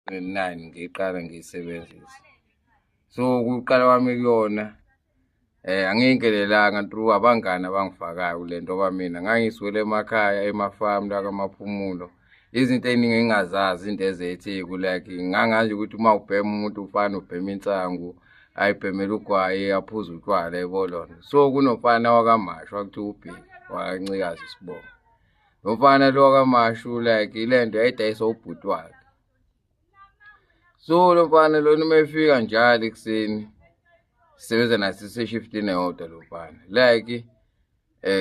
9 ngiqala ngiyisebenzisa. So ukuqala kwami kuyona angiyingenelanga through abangani abangifakayo kule nto, ngoba mina ngangisukela emakhaya emafamu la kwaMaphumulo. Izinto ey'ningi engingazazi into ezetheku, like ngangazi ukuthi uma ubhema umuntu ufana ubhema insangu, ayibhemele ugwayi, aphuze utshwala, yabo lona. So kunomfana wakaMashu kwakuthiwa uBheki wakaNcikazi isibongo. Lo mfana lo wakaMashu, like ile nto yayidayisa ubhuti wakhe. So lo mfana lona uma efika njalo ekuseni, sisebenza naye siseshiftini eyodwa lo mfana, like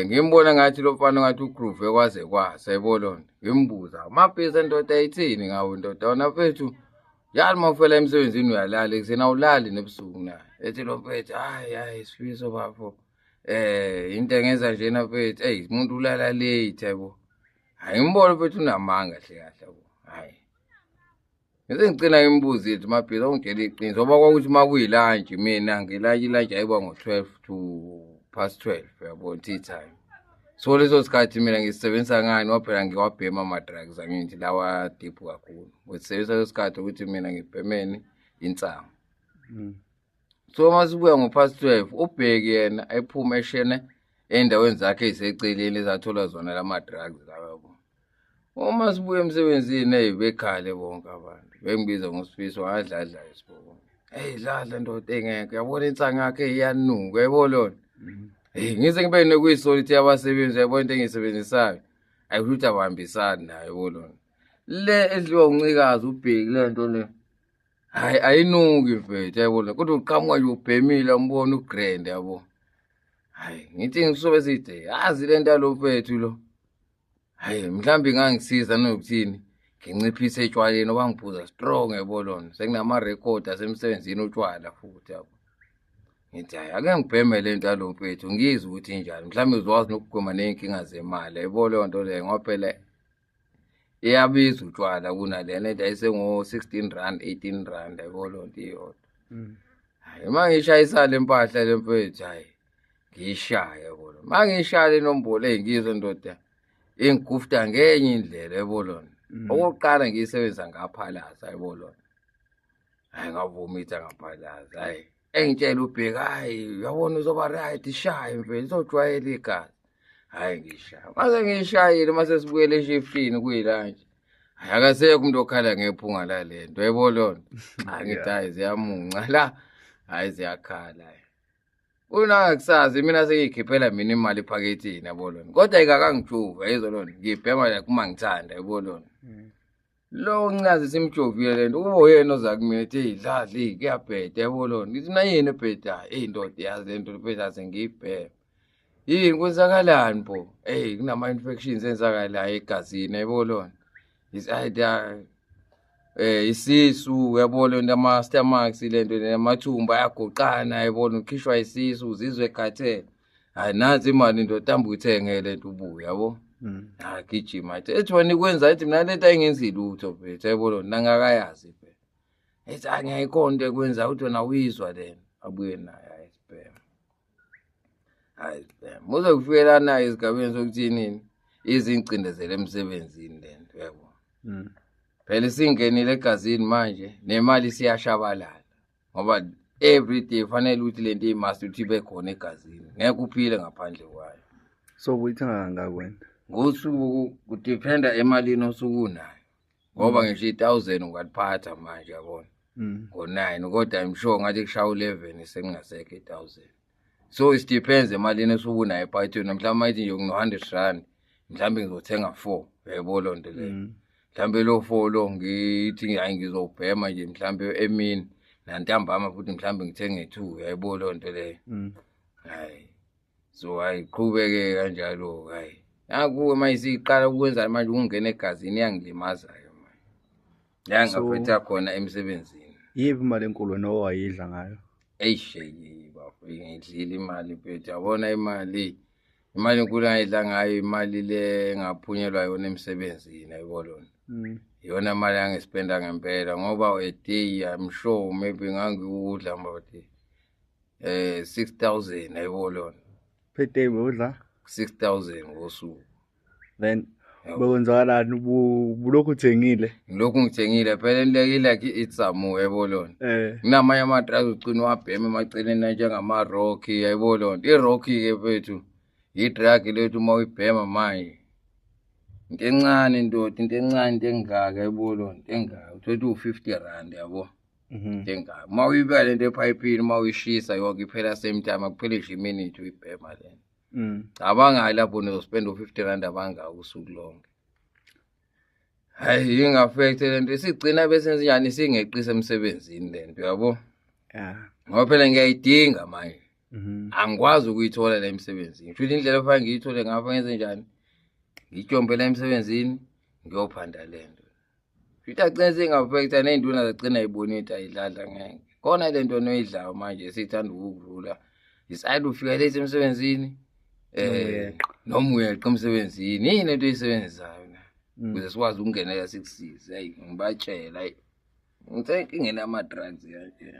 ngimbona ngathi lo mfana ngathi ugroove kwaze kwasa, yabo lona. Ngimbuza, mabhiza ndoda, ayithini ngawo ndoda wona mfethu, njalo uma ufela emsebenzini uyalala ekuseni, awulali nebusuku na? Ethi lo mfethu, hayi hayi Sifiso bafo, into engenza njena mfethu, eyi umuntu ulala late, yabo. Hayi, ngimbona mfethu unamanga kahle kahle, yabo. Hayi, ngise ngigcina ngimbuzile ukuthi, mabhiza, ungitshela iqiniso, ngoba kwakuthi uma kuyi-lunch, mina ngilantshi, ilantshi ayiba ngo-12 to past 12, yabo, tea time. So leso sikhathi mina ngisebenzisa ngani? Ngoba phela ngiwabhema ama-drugs, angithi lawa deep kakhulu, ngisebenzisa leso sikhathi ukuthi mina ngibhemeni insangu. So uma sibuya ngo-past 12, uBheki yena ephuma eshene ey'ndaweni zakhe ey'seceleni ezathola zona lama-drugs lawa, yabo. Uma sibuya emsebenzini, eyi, bekhale bonke abantu bengibiza ngoSifiso ngadladla isibongo. Hey dladla ndoda, engekho yabona insangu yakhe iyanuka, yabo lona. Hey, ngize ngibe nekuyisola yabasebenzi, yabona, into engiyisebenzisayo ayikusho ukuthi abahambisani nayo, yabo lona. Le edliwa uNcikazi uBheki, le nto le, hayi, ayinuki mfethu, yabo lona, kodwa uqhamuka nje ubhemile, umbona ugrand, yabo. Hayi, ngithi ngisuke sithi yazi le nto yalo mfethu lo, hayi, mhlawumbe ingangisiza nokuthini nginciphise etshwaleni, ngoba ngiphuza strong, yabo lona, sekunama-record asemsebenzini utshwala futhi, yabo. Ngithi hhayi, ake ngibheme le nto yalo mfethu, ngizwe ukuthi injani, mhlawumbe uzokwazi nokugwema ney'nkinga zemali, yabo leyo nto leyo, ngoba phela iyabiza utshwala kunalena into ayisengo-R16, R18, yabo leyo nto iyodwa. Hhayi, uma ngishayisa le mpahla le mfethu, hhayi, ngiyishaye, yabo lona. Uma ngiyishaya le nombolo, eyi, ngizwe ndoda ingigufta ngenye indlela, yabo lona. Okokuqala ngiyisebenzisa ngaphalaza, yabo lona. Hhayi, ngavumitha ngaphalaza. Hhayi, engitshela uBheki, hhayi, uyabona uzoba right, ishaye mfethu, izojwayela igazi. Hhayi, ngishaya, mase ngiyishayile, mase sibuyele eshiftini kuyilanje, hhayi, akasekho umuntu okhala ngephunga lale nto, yabo lona. Hayi, ngithi hhayi, ziyamunca la, hhayi, ziyakhala. Unangakusazi mina sengiyikhiphela mina imali ephakethini, yabo lona, kodwa ikakangijova yizo lona, ngibhema like uma ngithanda, yabo lona. Lo ncazi simjovile lento, kube uyena oza kumina ethi, hey dladla, kuyabheda, yabo lona. Ngithi nayini ebhedayo? Eyi ndoda, yazi le nto mfethu, ase ngiyibhema. Yini, kwenzakalani bo? Eyi, kunama-infections enzakalayo egazini, yabo lona. Is either isisu, yabo lento, ama-stomachs, lento namathumba ayagoqana, yabona, ukhishwa isisu, uzizwe ekhathele. Hayi, nansi imali ndoda, hamba uyithenge lento ubuye, yabo. Hayi, gijima, ethi ethi wena ikwenza, ethi mina lento ayingenzi lutho mfethu, yabo lona, nangakayazi phela. Ethi hayi, ngiyayikhona into ekwenza ukuthi wena uyizwa lena, abuye nayo. Hayi, sibhema, hayi, sibhema uze kufike nayo esigabeni sokuthini, izingcindezelo emsebenzini lento, yabo. Phela isingenile egazini manje, nemali siyashabalala, ngoba every day fanele ukuthi lento imust ukuthi ibe khona egazini, ngeke uphile ngaphandle kwayo. So ubuyithenga kangaki wena? Ngosuku kudependa emalini osuke unayo, ngoba ngisho i-1000 ungaliphatha manje, yabona, ngo-9, kodwa I'm sure ngathi kushaya u-11 sekungasekho i-1000. So it depends emalini osuke unayo ephaketheni. Mhlawumbe mayithi nje kuno-R100, mhlawumbe ngizothenga four, uyayibona loo nto leyo. Mhlawumbe lo four lo ngithi hayi, ngizowubhema nje mhlawumbe emini nantambama futhi, mhlawumbe ngithenge two, uyayibona loo nto leyo. Hayi, so hayi, qhubeke kanjalo. Hayi, nakuwe uma isiqala ukwenza manje ukungena egazini, iyangilimaza-ke manje la ngaphetha khona emsebenzini. Yiphi imali enkulu wena owayidla ngayo? Eish, bafo, ngidlile imali mfethu, yabona, imali enkulu engayidla ngayo, imali le engaphunyelwa yona emsebenzini, yayibona lona. Iyona mali angispenda ngempela, ngoba a day I'm sure maybe ngangiwudla about 6000, yayibona lona. Per day bewudla? 6000 ngosuku. Then Yabo. Bekwenzakalani ubulokhu uthengile? Ngilokhu ngithengile phela like itsamu yabo lona. Kunamanye ama-drugs ugcina uwabhema emaceleni anjengama-rocky yayibona loo nto. I-rocky-ke mfethu i-drug lethu uma uyibhema manje into encane ndoda, into encane, into engaka yayibona loo nto, engaka uthole ukuthi uwu-50 rand yabo. Into engaka uma uyibeka lento ephayiphini, uma uyishisa yonke iphela same time, akupheli ngisho iminute uyibhema lento. Cabanga-ke lapho uzospenda u-50 rand abangaka usuku lonke. Hhayi, inga-affect-e le nto, isigcina bese njani singeqisa emsebenzini le nto yabo. Ngoba phela ngiyayidinga manje. Angikwazi ukuyithola la emsebenzini. Kusho ukuthi indlela ofanele ngiyithole ngapha ngenze njani? Ngiyijombe la emsebenzini ngiyophanda le nto. Kusho ukuthi agcine sengi-affect-a ney'nduna zagcina y'bona ukuthi ayidladla ngeke. Khona le nto noyidlayo manje esithanda ukukudlula. Isayide ufika late emsebenzini, noma uyeqa emsebenzini, yini lento oyisebenzisayo na? Ukuze sikwazi ukungenela sikusize. Hayi, ngibatshela, hayi. Ngithe inkingeni yama-drugs kanje.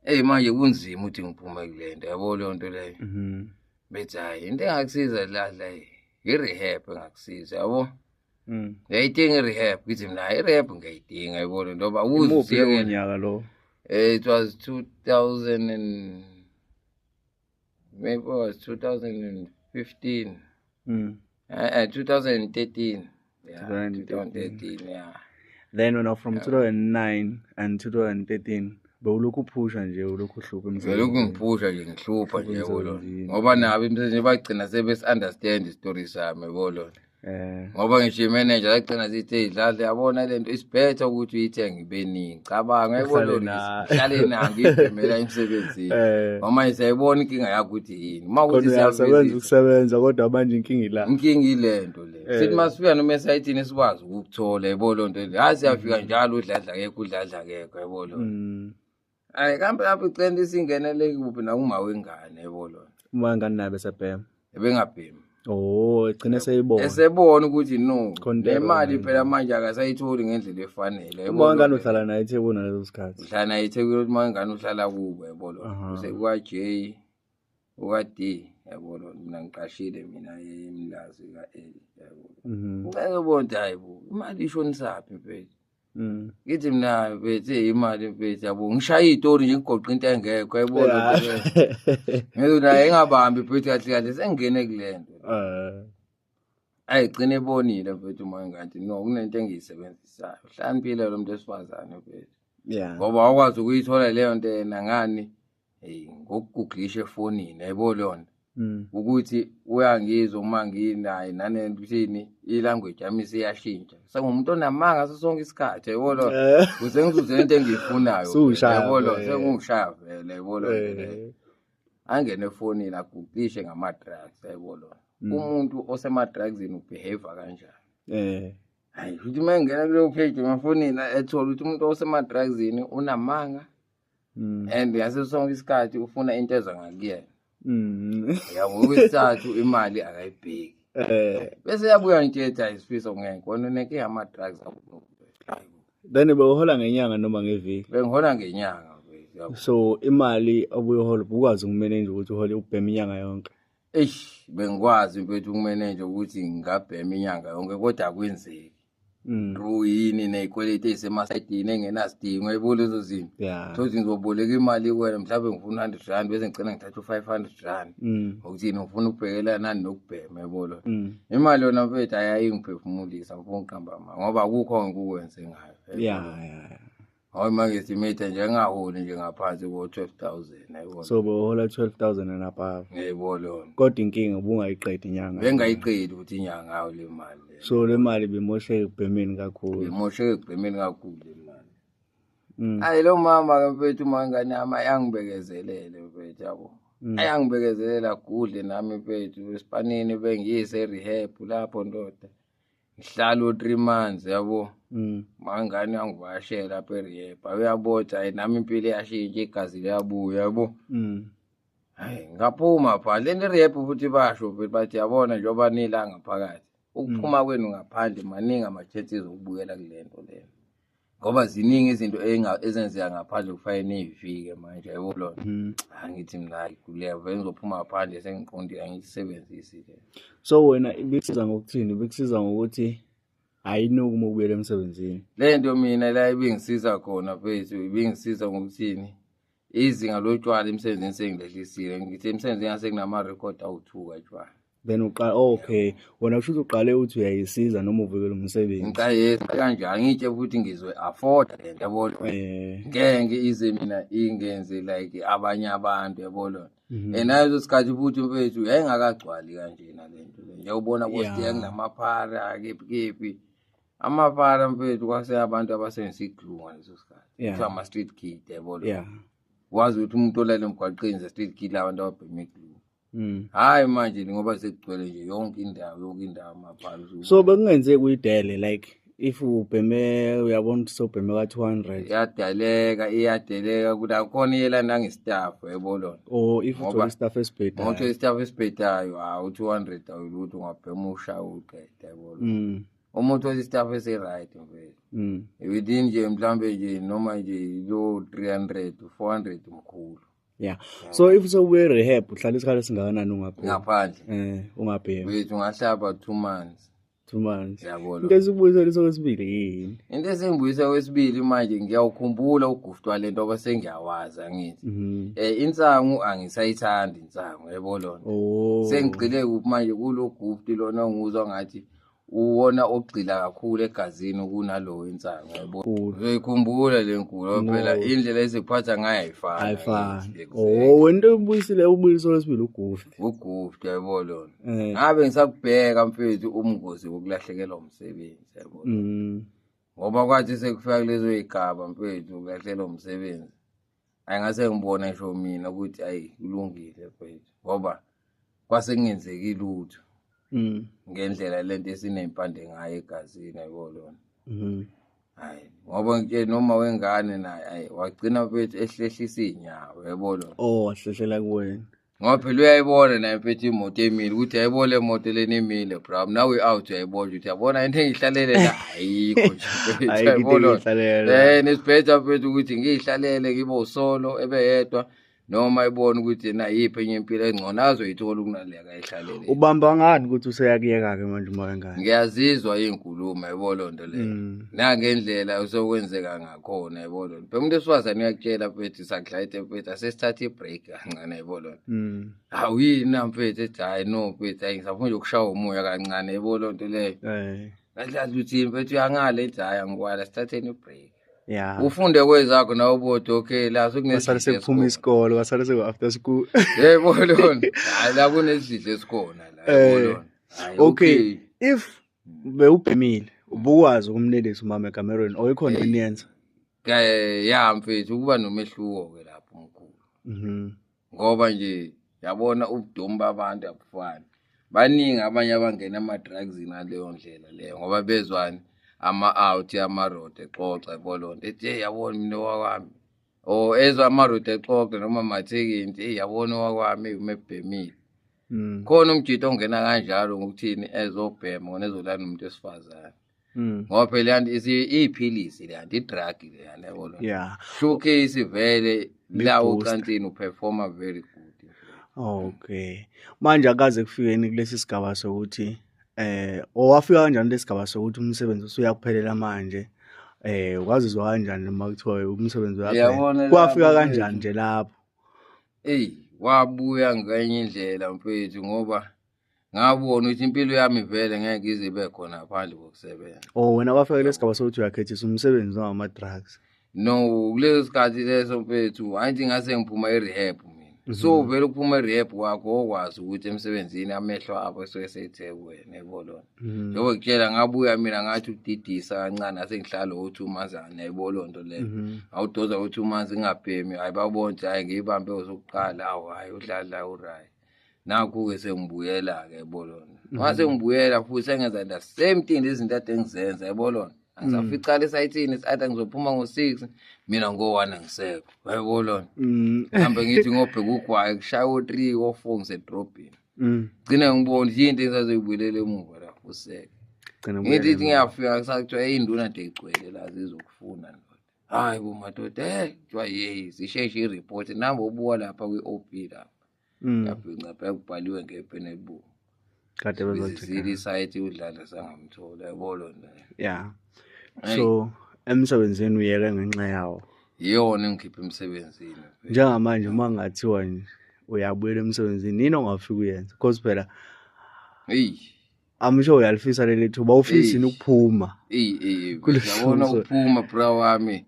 Eyi manje kunzima ukuthi ngiphume kule nto, yabo leyo nto leyo. Bethi hhayi, into engakusiza dladla i-rehab engakusiza, yabo. Ngiyayidinga i-rehab, ngithi mina hhayi, i-rehab ngiyayidinga, yabo le nto, ngoba ukuze Imuphi lowo usiyekele. nyaka lowo? It was 2000 and maybe it was 2015. 2013. Yeah, 2013. 2013, yeah. Then when from 2009 and 2013 bewulokhu uphusha nje, ulokhu uhlupha emsebenzini. Ngilokhu ngiphusha nje, ngihlupha nje, yabo lona. Emsebenzini. Ngoba nabo emsebenzini bagcina sebesi-understand isitori sami, yabo lona. Ngoba ngisho i-manager yagcina sithi, hey Dladla, yabona le nto, it's better ukuthi uyithenge ibe ningi. Cabanga, yabo Uhlale lona, nayo. ngihlale nayo, ngiyibhemela emsebenzini. Ngoba manje siyayibona inkinga yakho ukuthi yini. Uma kuthi Khona uyasebenza siyabizisa. ukusebenza, kodwa manje inkinga ila. Inkinga ile nto le. Sithi masifika noma esayithini sikwazi ukukuthola, yabo loo nto le. Hhayi, siyafika njalo, udladla akekho, udladla akekho, yabo loo nto. Hhayi, kambe lapho igcina isingenele kuphi nakuma wengane, yabo loo nto. Uma wengane naye besebhema. Ebengabhemi. Oh, egcine seyibona. Esebona ukuthi no, Khona into le mali erongo. phela manje akasayitholi ngendlela efanele, yabo Uma wengane loo nto. uhlala naye eThekwini ngaleso sikhathi. Uhlala naye eThekwini, ukuthi uma wengane uhlala kubo, yabo loo nto. Usekwa J, uka D, yabo loo nto. Mina ngiqashile mina eMlazi ka-L, yabo. Ngicela ukubona ukuthi hayi bo, imali ishonisaphi mfethu? Ngithi mina mfethu, hey, imali mfethu, yabo, ngishaya iy'tori nje, ngigoqe into engekho, yabo loo nto leyo. Ngithi naye engabambi mfethu, kahle kahle sengingene kule nto. Ayi, gcine ebonile mfethu uma engathi no, kunento engiyisebenzisayo. Hlakaniphile lo muntu wesifazane mfethu. Ngoba awukwazi ukuyithola leyo nto yena ngani? Hey, ngokuguglisha efonini, yayibona leyo nto. Ukuthi uyangizwa uma nginaye nanento uthini, i-language yami isiyashintsha. Sengumuntu onamanga ngaso sonke isikhathi, yayibona loo nto. Ukuze ngizuze lento engiyifunayo, Suwushaya yayibona loo nto, vele. sengiwushaya vele, yayibona loo nto leyo. Angene efonini aguglishe ngama-drugs, yayibona loo nto. Umuntu osema-drugsini ubehave kanjani? Hayi, futhi uma engena kuleyo page emafonini ethola ukuthi umuntu osema-drugsini unamanga. And ngaso sonke isikhathi ufuna into eza ngakuyena. Yabo, okwesithathu imali akayibheki. Bese yabuya nje ethi hayi Sifiso ngeke, wena unenkinga yama-drugs akukho. Then bewuhola ngenyanga noma ngeviki? Bengihola ngenyanga mfethu, yabo. So imali obuyihola ubukwazi ukumanage ukuthi uhole ubheme inyanga yonke? Eish, bengikwazi mfethu ukumanage ukuthi ngingabhema inyanga yonke kodwa akwenzeki. Through yini ney'kweletu ey'semasayidini engenasidingo, yayibona lezo zinto. Thola ukuthi ngizoboleka imali kuwena, mhlawumbe ngifuna 100 rand bese ngigcina ngithatha u-500 rand. Ngokuthini ngifuna ukubhekelana nani nokubhema, yayibona loo nto. Imali yona mfethu ayayingiphefumulisa, ngifuna ukuqamba amanga, ngoba akukho engikwenze ngayo, yayibona. Ngoba uma ngi-estimate nje ngingaholi nje ngaphansi ko-12,000, yayibona. So bewuhola 12,000 and above. Yayibona loo nto. Kodwa inkinga ubungayiqedi inyanga. Bengayiqedi ukuthi inyanga yayo le mali le. So le mali ibimosheka ekubhemeni kakhulu. Ibimosheka ekubhemeni kakhulu le mali. Hayi lo mama ke mfethu, uma ingane yami ayangibekezelele mfethu, yabo. Ayangibekezelela gudle nami mfethu, esipanini bengiyise e-rehab lapho ndoda. Ngihlala u-3 months, yabo. Mangane uyangivakashela lapha e-rehab. Uyabona, hayi nami impilo iyashintsha, igazi liyabuya, yabo. Hayi ngaphuma pha le rehab futhi basho futhi bathi yabona njengoba nila ngaphakathi. Ukuphuma kwenu ngaphandle maningi ama-chances okubuyela kule nto leyo. Ngoba ziningi izinto ezenzeka ngaphandle kufanele niy'fike manje, yabo lona. Angithi mina hayi khululeka vele ngizophuma ngaphandle sengiqondile, angiyisebenzisi le. So wena ibikusiza ngokuthini? Ibikusiza ngokuthi ayinuki uma ubuyela emsebenzini? Le nto mina la ibingisiza khona mfethu, ibingisiza ngokuthini? Izinga lotshwala emsebenzini sengilehlisile. Ngithi emsebenzini ngase kunama-record awu-2 katshwala. Then uqala, okay, wena kusho ukuthi uqale uthi uyayisiza noma uvikela umsebenzi. Ngiqale kanjani, ngitshe futhi ngizoyi-afforda le nto, yabo. Ngeke ize mina ingenze like abanye abantu, yabo lona. And naleso sikhathi futhi mfethu yayingakagcwali kanjena le nto le. Nje ubona kosithenga namaphara kephi kephi. Amaphara mfethu kwase abantu abasebenzisa i-glue ngaleso sikhathi. Kuthiwa ama-street kid, yabo lona. Wazi ukuthi umuntu olala emgwaqeni ze-street kid, labantu ababhema i-glue. Hhayi manje ngoba sekugcwele nje yonke indawo, yonke indawo amaphara. So bekungenzeki uyidele, like if ubheme, uyabona ukuthi sewubheme ka-200? Iyadaleka, iyadeleka ukuthi akhona iyela nange-staff, yabo lona. Or if uthola i-staff esibhedayo. Uma uthola i-staff esibhedayo, hawu u-200 awulutho, ungabhema ushaye uqede, yabo lona. Uma uthola i-staff esi-right mfethu. Within nje mhlambe nje noma nje lo 300, 400 mkhulu. Yeah. So if sewubuye rehab, uhlala isikhathi esingakanani ungabhemi? Ngaphandle. Ungabhemi. Wethu ngahlaba 2 months. 2 months. Yabo. Into esibuyisela sokwesibili yini? Into esengibuyisa kwesibili manje, ngiyawukhumbula uguftwa lento ngoba sengiyawazi angithi. Insangu angisayithandi insangu, yabo lona. Sengigxile kuphi manje kulo gufti lona nguzwa ngathi uwona ogxila kakhulu egazini kunalowo insangu, yabo. Uyikhumbula le nkulu phela, indlela ezikuphatha ngayo ayifani. Ayifani. Oh, wena into ubuyisile ubuyisela kwesibili ugufti. Ugufti, yabo lona. Ngabe ngisakubheka mfethu umngozi wokulahlekelwa umsebenzi, yabo. Ngoba kwathi sekufika kulezo zigaba mfethu ukulahlekelwa umsebenzi, ayingase ngibone ngisho mina ukuthi ayi kulungile mfethu, ngoba kwase kungenzeki lutho. Ngendlela lento esinempande ngayo egazini, yabo lona. Hayi ngoba nje noma wengane naye ayi wagcina mfethu ehlehlisa inyawo, yabo lona. Oh, wahlehlela kuwena. Ngoba phela uyayibona naye mfethu imoto emile ukuthi ayibona le moto lena emile bro, now we out, uyayibona ukuthi yabona into engihlalele la ayikho nje mfethu, Ayikho into uyayibona lona. engihlalele la. Nesibhetha mfethu ukuthi ngihlalele ngibe usolo ebeyedwa, noma ibona ukuthi yena yiphi enye impilo engcono azoyithola kunaleka ayihlalele. Ubamba ngani ukuthi useyakuyeka ke manje uma wengane? Ngiyazizwa izinkulumo, yabo lonto leyo. Nangendlela osokwenzeka ngakhona, yabo lonto. Phela umuntu wesifazane uyakutshela mfethu sakudlayithe mfethu asesithathe i-break kancane, yabo lonto. Hawu yini na mfethu, ethi hayi no mfethu, hayi ngisafuna nje ukushaya umoya kancane, yabo lonto leyo. Kahle uthini mfethu, uyangala ethi hayi angikwala, sithatheni i-break. Ufunde kwezakho nawe ubodwa, okay, la sekunesidlo Kwasale sekuphuma esikhona. isikole, kwasale seku after school. Yebo lona. Hayi la kunesidlo esikhona la, yebo lona. Hayi, Okay. okay. If bewubhemile, ubukwazi ukumnelisa umama ekamerweni or ikhona eniyenza? Ya mfethu, kuba nomehluko ke lapho omkhulu. Ngoba nje yabona ubudomu babantu abufani. Baningi abanye abangena ama-drugs ngaleyo ndlela leyo ngoba bezwani ama-out ama-road exoxa, yabo lonto. Ethi hey yabona mina owakwami. Or ezwa ama-road exoxa noma amathekeni, hey yabona owakwami uma ebhemile. Khona umjito ongena kanjalo ngokuthini ezobhema ngona ezolala nomuntu wesifazane. Ngoba phela yanti iphilisi le yanti, i-drug le yanti, yabo lona. Showcase vele Big la booster. ocansini uperforma very good. Okay. Manje akaze kufikeni kulesi sigaba sokuthi owafika kanjani kulesi sigaba sokuthi umsebenzi usuyakuphelela manje? Wazizwa kanjani noma kuthiwa umsebenzi uyaphela? Uyabona lapho Kwafika mfethu. kanjani nje lapho? Ey, wabuya ngenye indlela mfethu ngoba ngabona ukuthi impilo yami vele ngeke ize ibe khona ngaphandle kokusebenza. Oh, wena wafika kulesi sigaba sokuthi uyakhethisa umsebenzi noma ama-drugs? No, kuleso sikhathi leso mfethu, angithi ngase ngiphuma e-rehab mina. So vele ukuphuma e-rehab kwakho okwazi ukuthi emsebenzini amehlo abo esuke esethe kuwena, yabo lona. Njengoba ngikutshela ngabuya mina ngathi ukudidisa kancane ase ngihlala o-2 months, yabo loo nto leyo. Ngawudoza o-2 months ngingabhemi, hayi babona ukuthi hayi ngiyibambe ozokuqala, awu hayi udlala u-right. Nakhu-ke sengibuyela-ke, yabo lona. Mase ngibuyela futhi sengenza the same thing lezi zinto ade ngizenza, yabo lona. Angisafica esayithini, sithi ngizophuma ngo-6, mina ngo-1 angisekho, yabo lona. Mhlambe ngithi ngobheka ugwayi, kushaya o-3, o-4 ngisedrobheni. Gcina ngibona ukuthi yinto engisazoyibuyelela emuva la, useke. Gcina Ngithi ubuyele ithi ngiyafika kusakuthiwa hey induna nje igcwele la zizokufuna ndoda. Hayi bo madoda eh kuthiwa yeyi zisheshe i-report namba ubuka lapha kwi-OB lapha. Ngiyafika ngapha kubhaliwe ngepeni elibovu. Kade Bizisile bezothi. isayithi udlala sangamthola yabo lona. Yeah. Hey. So emsebenzini uyeke ngenxa yawo. Iyona engikhipha emsebenzini. Njengamanje uma ngathiwa nje uyabuyela emsebenzini yini ongafika uyenze? Because phela Eyi. I'm sure uyalifisa leli thuba awufisi yini Eish. ukuphuma. Eyi eyi Kulesi yabona simo. ukuphuma bra wami.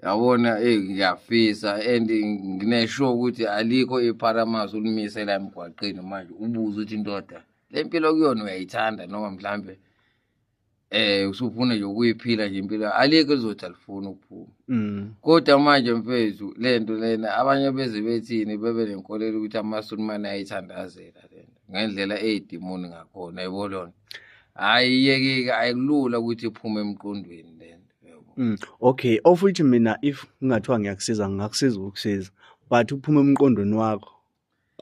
Yabona eh ngiyafisa and nginesure ukuthi alikho iParamount ulimise la emgwaqeni manje ubuze ukuthi indoda le mpilo kuyona uyayithanda noma mhlambe usufuna nje ukuyiphila nje impilo alikho lizothi alifuni ukuphuma. Kodwa manje mfethu lento lena abanye beze bethini bebe nenkolelo ukuthi amaSulumane ayithandazela lento ngendlela eyidimoni ngakhona yabo lona. Hayi iyekike ayikulula ukuthi iphume emqondweni lento yabo. Okay, of which mina if ngingathiwa ngiyakusiza ngingakusiza ukukusiza but ukuphuma emqondweni wakho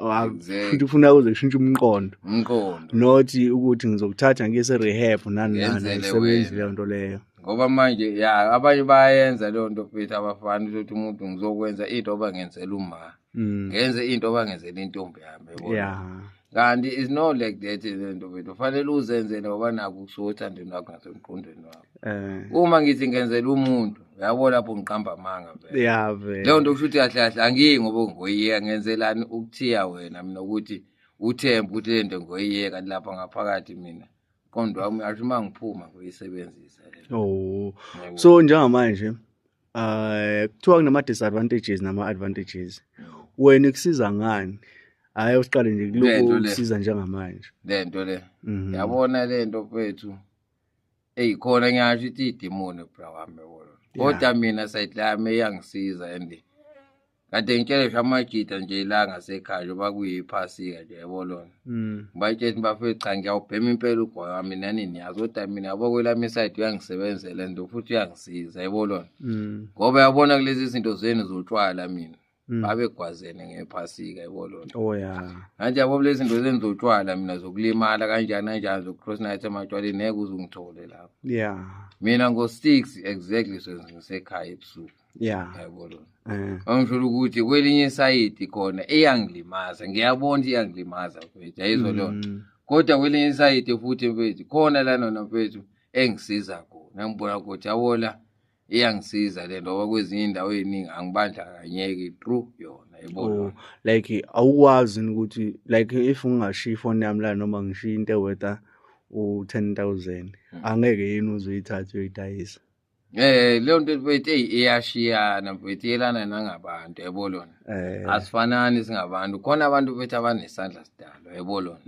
Exactly. futhi ufuna uze kushintshe umqondo. Umqondo. Not ukuthi ngizokuthatha ngiyise rehab nani nani Ngenzele ayisebenzi wena. leyo nto leyo. Ngoba manje ya abanye bayayenza leyo nto mfethu abafani ukuthi umuntu ngizokwenza into abangenzela uma. Ngenze into abangenzela intombi yami yabo. Yeah. Kanti it's not like that lento mfethu. Kufanele uzenzele ngoba nakho kusuka othandweni lwakho nasemqondweni wakho. Uma ngithi ngenzela umuntu, uyabo lapho ngiqamba amanga vele. Yeah vele. Leyo nto kusho ukuthi kahle kahle angiyi ngoba ngoyiyeka ngenzelani ukuthiya wena mina ukuthi uthembe ukuthi le nto ngoyiyeka lapha ngaphakathi mina. Umqondo wami uyasho uma ngiphuma ngoyisebenzisa le. Oh. Yabo. So njengamanje kuthiwa kunama disadvantages nama advantages. Wena ikusiza ngani? Hayi usiqale nje Lento kuloko le. kusiza njengamanje. Lento le. Yabona lento mfethu. Ey khona ngiyasho ukuthi idimoni bra wami yabo. Kodwa mina side lami iyangisiza and kade ngitshele amajita nje la ngasekhaya njengoba kuyiphasika nje yabo lona. Ngibatshela ukuthi bafethu cha ngiyawubhema impela ugwayi wami nani niyazi kodwa mina yabo kwelami iside uyangisebenzela and futhi uyangisiza yabo lona. Ngoba yabona kulezi zinto zenu zotshwala mina. Babegwazene ngephasika yabo lona. Oh yeah. Manje yabo kulezi zinto zenu zotshwala mina zokulimala kanjani kanjani zokucross night ematshwaleni ngeke uze ungithole lapho. Yeah. Mina ngo-6 exactly sengisekhaya ebusuku. Yeah. Yabo lona. Angisho ukuthi kwelinye isayidi khona iyangilimaza, ngiyabona iyangilimaza mfethu, ayizwa lona. Kodwa kwelinye isayidi futhi mfethu khona la nona mfethu engisiza khona, ngibona ukuthi yabo la iyangisiza le nto ngoba kwezinye indawo eziningi angibandakanyeki through yona yabo Oh, lona. like awukwazi ukuthi like if ngingashiya ifoni yami la noma ngishiya into ewetha u-10,000 angeke yini uze uyithathe uyoyidayisa. Leyo nto mfethu eyi iyashiyana mfethu iyelana nangabantu yabo lona. Asifanani singabantu, khona abantu mfethu abanesandla sidalo yabo lona.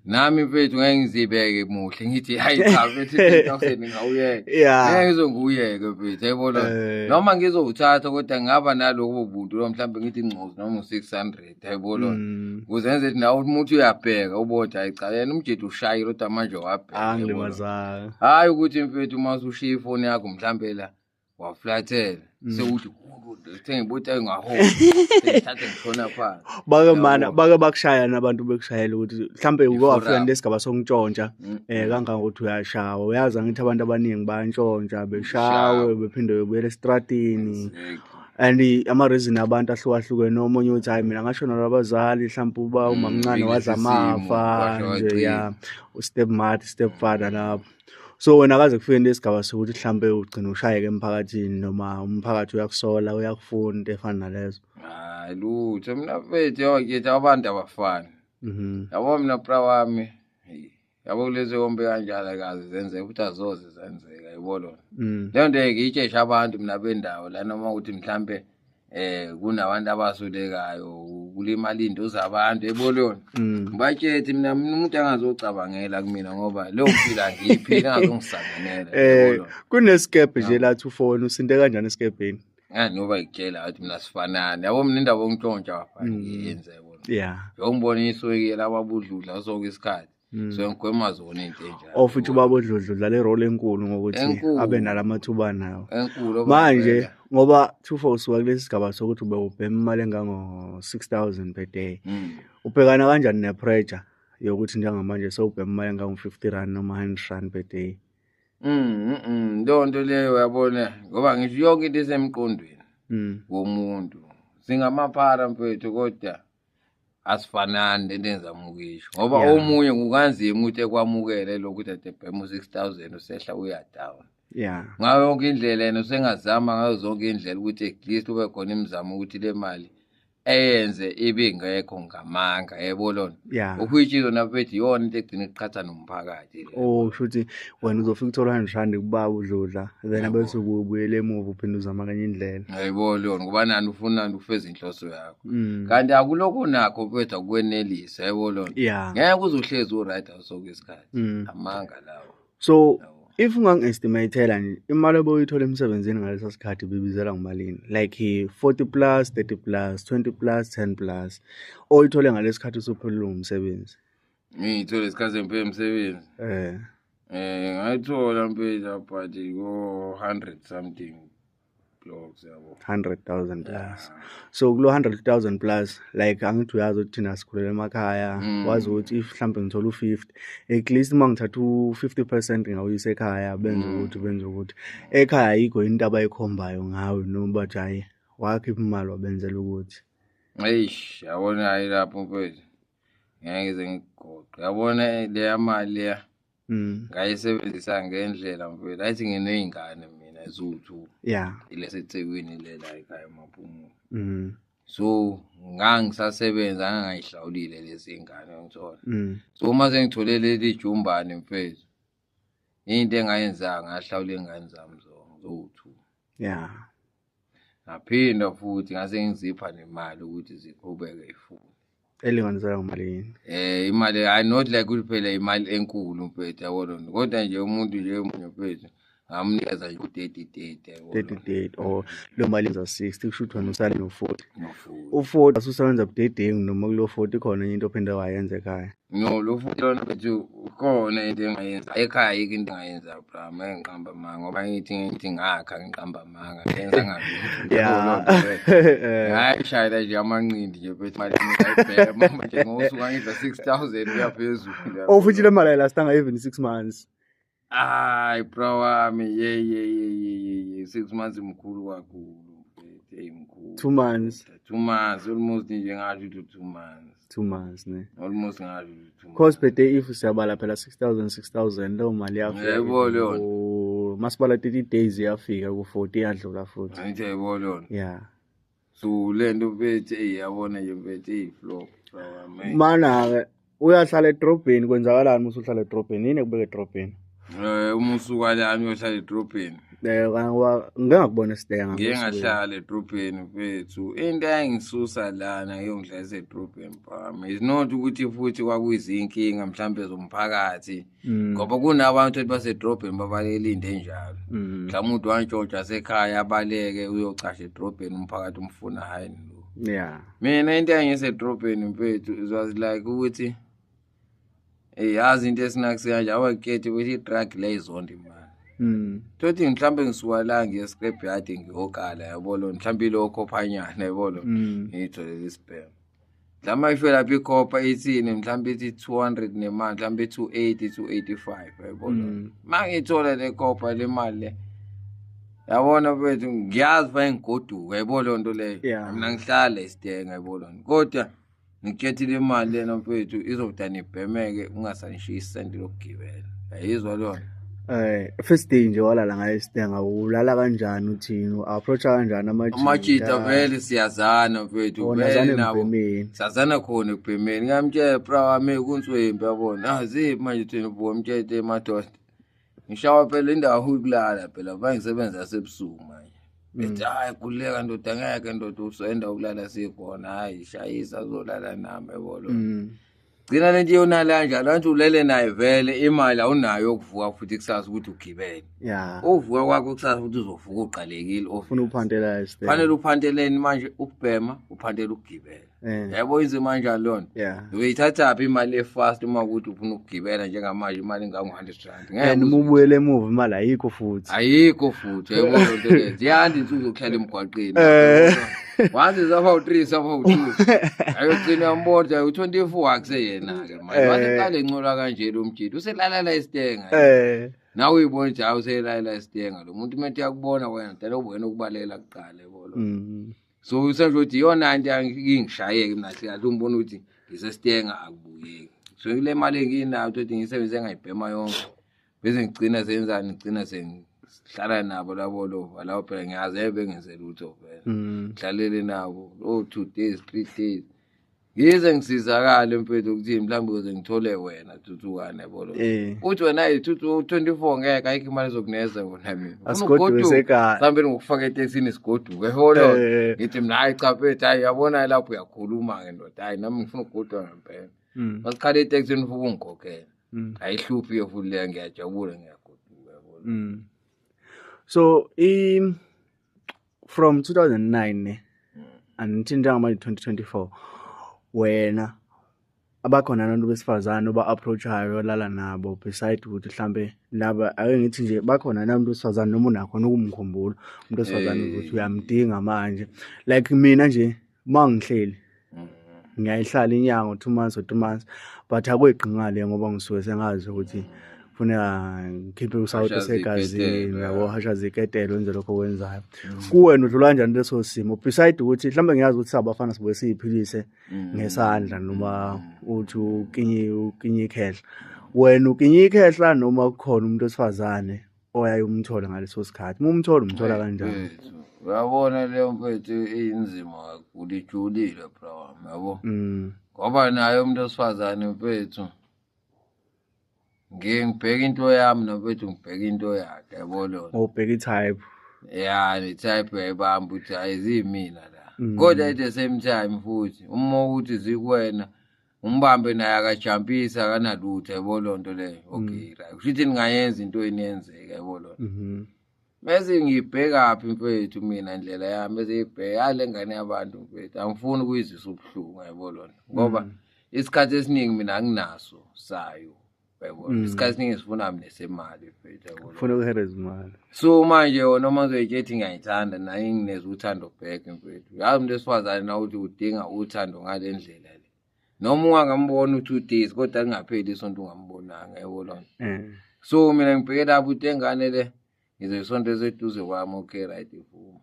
Nami mfethu ngeke ngizibeke muhle ngithi hayi cha mfethu 10,000 ngawuyeka. Ngeke ngizonguyeke mfethu yabo lona. Noma ngizowuthatha kodwa ngingaba nalobo buntu lo mhlawumbe ngithi ingcozi noma u-600 yabo lona. Ukuze ngenze ukuthi nawe umuntu uyabheka ubone hayi cha yena umjidi ushayile kodwa manje wabheka. Angilimazanga. Hayi ukuthi mfethu uma usushiya ifoni yakho mhlambe la waflathela sewuthi sengibuthi ngahona sengithathe ngishona phansi. Bake mana bake bakushaya nabantu bekushayela ukuthi mhlambe uke wafika Iforum. lesigaba sokuntshontsha kangangokuthi uyashawa. Uyazi angithi abantu abaningi bayantshontsha beshawe bephinde bebuyele estradini. And ama reason abantu ahlukahlukene omunye uthi hayi mina ngashona labazali mhlawumbe uba umamncane wadla amafa nje ya step mother step father lapho. So wena akaze kufike lesigaba sokuthi mhlambe ugcina ushayeke emphakathini noma umphakathi uyakusola uyakufuna into efana nalezo. Hayi lutho mina mfethu yonke abantu abafani. Yabo mina bra wami yabo kulezi kombe kanjalo akaze zenzeka futhi azoze zenzeka yabo lona. Leyo nto ngiyitsheshe abantu mina bendawo la noma ukuthi mhlambe kunabantu abasulekayo kulimala into zabantu yabo lona. Ngibatshele mina umuntu angazocabangela kumina ngoba leyo mpilo angiyiphila engazongisanganela. Kunesikebhe nje la 24 usinte kanjani esikebheni? Noba ngikutshela ukuthi mina sifanane. Yabo mina indaba yokuntshontsha bafana ngiyenze yabo. Yeah. Ngiyongibona iswekile ababudludla sonke isikhathi. So ngigwema zona into enjalo. Oh futhi ubaba odludla udlala irole enkulu ngokuthi abe nalamathuba nawo. Enkulu manje ngoba 24 usuka kulesi sigaba sokuthi ube ubhema imali engango 6000 per day. Ubhekana kanjani nepressure Yokuthi njengamanje sewubhema imali engango-50 rand noma 100 rand per day. Leyo nto leyo uyabona, ngoba ngisho yonke into isemqondweni womuntu. Singamaphara mfethu, kodwa asifanani lento engizama ukuyisho, ngoba omunye kunganzima ukuthi ekwamukele lokhu ukuthi ade ebhema u-6,000 usehla uya down. Ngayo yonke indlela yena usengazama ngayo zonke indlela ukuthi at least ube khona imizamo ukuthi le mali eyenze ibe ingekho ngamanga, yebo lona. Which yona mfethu iyona into egcina iqhatha nomphakathi le. Oh, kusho ukuthi wena uzofika uthola 100 rand kubaba udludla, then abese ubuyele emuva uphinde uzama kanye indlela. Yebo lona, ngoba nani ufuna ukufeza inhloso yakho. Kanti akulokho nakho mfethu akwenelisa, yebo lona. Ngeke uzohlezi u-right awusonke isikhathi. Amanga lawo. So if ungangi-estimate-ela nje imali obuyithola emsebenzini ngaleso sikhathi bibizela ngomalini, like 40 plus, 30 plus, 20 plus, 10 plus, oyithole ngalesi sikhathi usuphelelwe umsebenzi? Ngiyithole isikhathi sempela emsebenzi. Ngayithola mpela but ko 100 something blocks, yabo. 100,000 plus. So kulo 100,000 plus, like angithi uyazi ukuthi thina sikhulele emakhaya, wazi ukuthi if mhlambe ngithola u50, at least uma ngithatha u50% ngawuyisa ekhaya, benze ukuthi benze ukuthi ekhaya ayikho into abayikhombayo ngawe, noma bathi hayi wakhipha imali wabenzela ukuthi. Eish, yabona hayi lapho mfethu. Ngeke ngize ngikugoqe. Yabona leya mali leya. Ngayisebenzisa ngendlela mfethu. Ayithi ngineyingane mina eziwu-2. IleseThekwini le la ekhaya eMaphumulo. So ngangisasebenza ngangayihlawulile lezi ngane ngithola. So uma sengithole leli jumbane mfethu, into engayenza ngahlawula ingane zami zonke zowu-2. Ngaphinda futhi ngase ngizipha nemali ukuthi ziqhubeke ifunde. Elinganiselwa ngamalini? Imali hayi not like ukuthi phela imali enkulu mfethu, yabona, kodwa nje umuntu nje omunye mfethu ngamnikeza nje u-30 30, yabona. 30 30, or lo mali yenza 60, kusho ukuthi wena usale no-40. No-40. U-40 asusebenza budedengu noma kulo 40 khona enye into ophinde wayenza ekhaya? No, lo 40 lona mfethu khona into engayenza ekhaya, ayikho into engayenza bra, uma ngiqamba amanga, ngoba ngithi ngakha ngiqamba amanga, ngenza ngalutho. Ngayishayela nje amanqindi nje mfethu, imali ngayibheka manje ngosuka ngidla 6,000 kuya phezulu. Oh, futhi le mali ayilastanga even 6 months. Hayi bro wami, ye ye ye ye ye, 6 months mkhulu kakhulu mfethu, hey mkhulu. 2 months. 2 months almost nje ngasho ukuthi 2 months. 2 months ne. Almost ngasho ukuthi 2 months. Cause per day if siyabala phela 6,000 6,000 leyo mali iyafika. Yebo leyo. Masibala 30 days iyafika ku 40 iyadlula futhi. Angithi yebo leyo. Yeah. So le nto mfethu eyabona nje mfethu eyiflop bro wami. Mana ke uyahlala edrobheni, kwenzakalani uma usuhlala edrobheni? Yini ekubeka edrobheni? Uma usuka lana uyohlala edrobheni. Ngeke ngakubona sidenga. Ngike ngahlala edrobheni mfethu. Into eyangisusa lana ngiyongidlalisa edrobheni bami. It's not ukuthi futhi kwakuyizinkinga mhlambe zomphakathi. Ngoba kunabantu ethi basedrobheni babalekela into enjalo. Mhlawumbe umuntu wantshontsha sekhaya abaleke uyocasha edrobheni umphakathi umfuna hayi lo. Mina into engisedrobheni mfethu it was like ukuthi yazi into esinakusiya nje awakhethe ukuthi i-drug le izonda imali. Thothi mhlambe ngisuka la ngiye scrap yard ngiyokala, yabo lo mhlambe lokho phanyana, yabo lo. Ngiyitholele isibhemo. Mhlawumbe ifike lapha ikhopha ithini, mhlambe ithi 200 nemali, mhlambe 280, 285, yabo lo. Mangithola le khopha le mali le, yabona mfethu ngiyazi fanele ngigoduke, yabo lo nto leyo. Mina ngihlala isidenga, yabo lo. Kodwa ngikhethe imali lena mfethu izodana ibhemeke ungasanishiyi isenti lokugibela. Ayizwa lona. First day nje walala ngayo isidenga, ulala kanjani uthini? U-approach kanjani amajita? Amajita vele siyazana mfethu, Wona vele azana nabo. ekubhemeni. Siyazana khona ekubhemeni. Ngiyamtshela bra wami kunswembi yabona. Ah ziphi manje thina ubuka umtshele emadoda. Ngishawa phela indawo ukulala phela bangisebenza sebusuku manje. Ethi hayi kuleka ndoda ngeke ndoda usenda ukulala sikhona, hayi shayisa uzolala nami yabo lo. Gcina lento iyonala kanjalo, anti ulele naye vele imali awunayo yokuvuka futhi kusasa ukuthi ugibele. Uvuka kwakho kusasa futhi uzovuka uqalekile, Ufuna uphantela isithe. Fanele uphanteleni manje ukubhema, uphantela ukugibela. Yabo inzima kanjani lona? Uyithathaphi imali e-fast uma ukuthi ufuna ukugibela njengamanje imali engango-100 rand? Ngeke and uma ubuyele emuva imali ayikho futhi. Ayikho futhi, yabo loo nto leyo. Ziyanda insuku zokuhlala emgwaqeni. Once zapha u-3 zapha u-2. Ayogcina uyambona u-24 akuseyena-ke manje. Waseqale encola kanje lo mjidi, uselalala isitenga. Nawe uyibona ukuthi hawu uselalala isitenga lo muntu, uma uyakubona wena dala ubona ukubalela kuqala, yabo lo. So usasho ukuthi iyona nto ingishayeke mina kahle kahle, umbona ukuthi ngisesitenga akubuyeki. So kule mali enginayo ukuthi ngiyisebenzise ngayibhema yonke, bese ngigcina senzani, ngigcina sengihlala nabo labo lo labo, phela ngiyazi ebengenze lutho phela. Ngihlalele nabo oh 2 days 3 days, ngize ngisizakale mfethu ukuthi mhlawumbe ukuze ngithole wena thuthukane, yabo lo. Uthi wena ayi thuthu 24 ngeke, ayikho imali ezokuneza wona mina. Asigoduke sekhaya. Mhlawumbe ngokufaka etekisini sigoduke, yabo lo. Ngithi mina hayi cha mfethu, hayi yabona lapho uyakhuluma ke ndoda, hayi nami ngifuna ukugoduka ngempela. Masikhala etekisini ufuna ukungikhokhela. Ayihluphi ke futhi leyo, ngiyajabula ngiyagoduka, yabo lo. So from 2009 ne until njengamanje 2024, wena abakhona abantu besifazane oba-approach-ayo olala nabo beside ukuthi mhlambe laba, ake ngithi nje bakhona nabantu besifazane noma unakhona ukumkhumbula umuntu wesifazane ukuthi uyamdinga manje. Like mina nje uma ngihleli ngiyayihlala inyanga, 2 months or 3 months, but akweqi ngale ngoba ngisuke sengazi ukuthi kufuneka ngikhiphe usawoti osegazini, yabo, hashaze iketelo, wenze lokho okwenzayo. Kuwena udlula kanjani leso simo beside ukuthi mhlawumbe ngiyazi ukuthi abafana sibuye siyiphilise ngesandla noma uthi ukinye ikhehla, wena ukinye ikhehla noma kukhona umuntu wesifazane oyaye umthola ngaleso sikhathi? Uma umthola, umthola kanjani? Uyabona leyo mfethu inzima kakhulu, ijulile bra wami, yabo. Ngoba naye umuntu wesifazane mfethu, ngiye ngibheke into yami nomfethu, ngibheke into yakhe, yabo lona. Ubheka i-type. Ya, le type uyayibamba ukuthi hayi ziyimina la. Kodwa at the same time futhi uma ukuthi zikuwena umbambe naye akajampisi akanalutho, yabo loo nto leyo. Okay, right. Kusho ukuthi ningayenza into eniyenzeka, yabo lona. Bese ngibhekaphi mfethu mina indlela yami, bese ngibheka le ngane yabantu mfethu, angifuni ukuyizwisa ubuhlungu, yabo lona. Ngoba isikhathi esiningi mina anginaso sayo, yabo. Isikhathi esiningi sifuna mina semali mfethu, yabo. Ufuna ukuhereza imali. So manje yona uma ngizoyitshethi ngiyayithanda naye ingineze uthando back mfethu. Yazi umuntu wesifazane na uthi udinga uthando ngale ndlela le. Noma ungangambona u-2 days kodwa kungapheli isonto ungambonanga, yabo lona. So mina ngibheke lapho ukuthi engane le ngizoyisonto eseduze kwami, okay right, ivuma.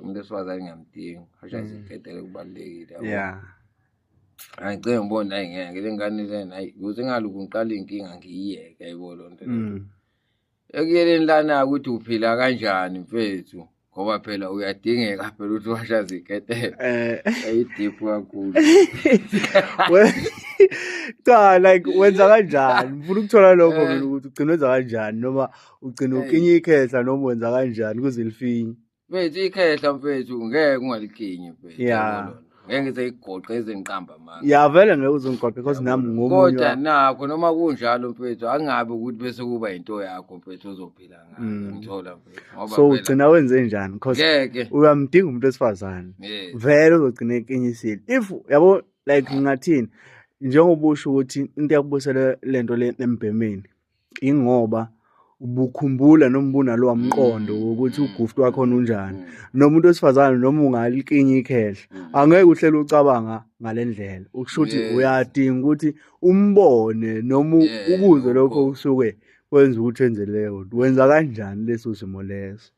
Umuntu wesifazane ngiyamdinga, hasha iziketele kubalulekile, yabo. Angicela ngibone hayi ngeke le ngane lena, hayi ukuze ngalokhu ngiqala inkinga ngiyiyeke, yabo loo nto leyo. Ekuyeleni lana ukuthi uphila kanjani mfethu, ngoba phela uyadingeka phela ukuthi washaze iketele. Ayi-deep kakhulu. Cha, like wenza kanjani? Ngifuna ukuthola lokho mina ukuthi ugcina wenza kanjani noma ugcina ukinye ikhehla noma wenza kanjani kuze lifinye. Mfethu ikhehla mfethu ngeke ungalikinyi mfethu. Ngeke ngize igoqe izinqamba manje. Ya vele ngeke uzongigoqe because nami ngomunye. Kodwa nakho noma kunjalo mfethu angabe ukuthi bese kuba into yakho mfethu ozophila ngayo. Ngithola mfethu. Ngoba so ugcina wenze njani? Because uyamdinga umuntu wesifazane. Vele uzogcina ekinyisile. If yabo like ngingathini njengoba usho ukuthi into yakubusela lento le embhemeni ingoba ubukhumbula noma ubunalowa mqondo wokuthi uguft wakhona unjani, nomuntu wesifazane noma ungalikinye ikhehla angeke uhlele ucabanga ngale ndlela, ukusho ukuthi uyadinga ukuthi umbone noma ukuze lokho usuke kwenza ukuthi enze leyo nto. Wenza kanjani leso simo leso?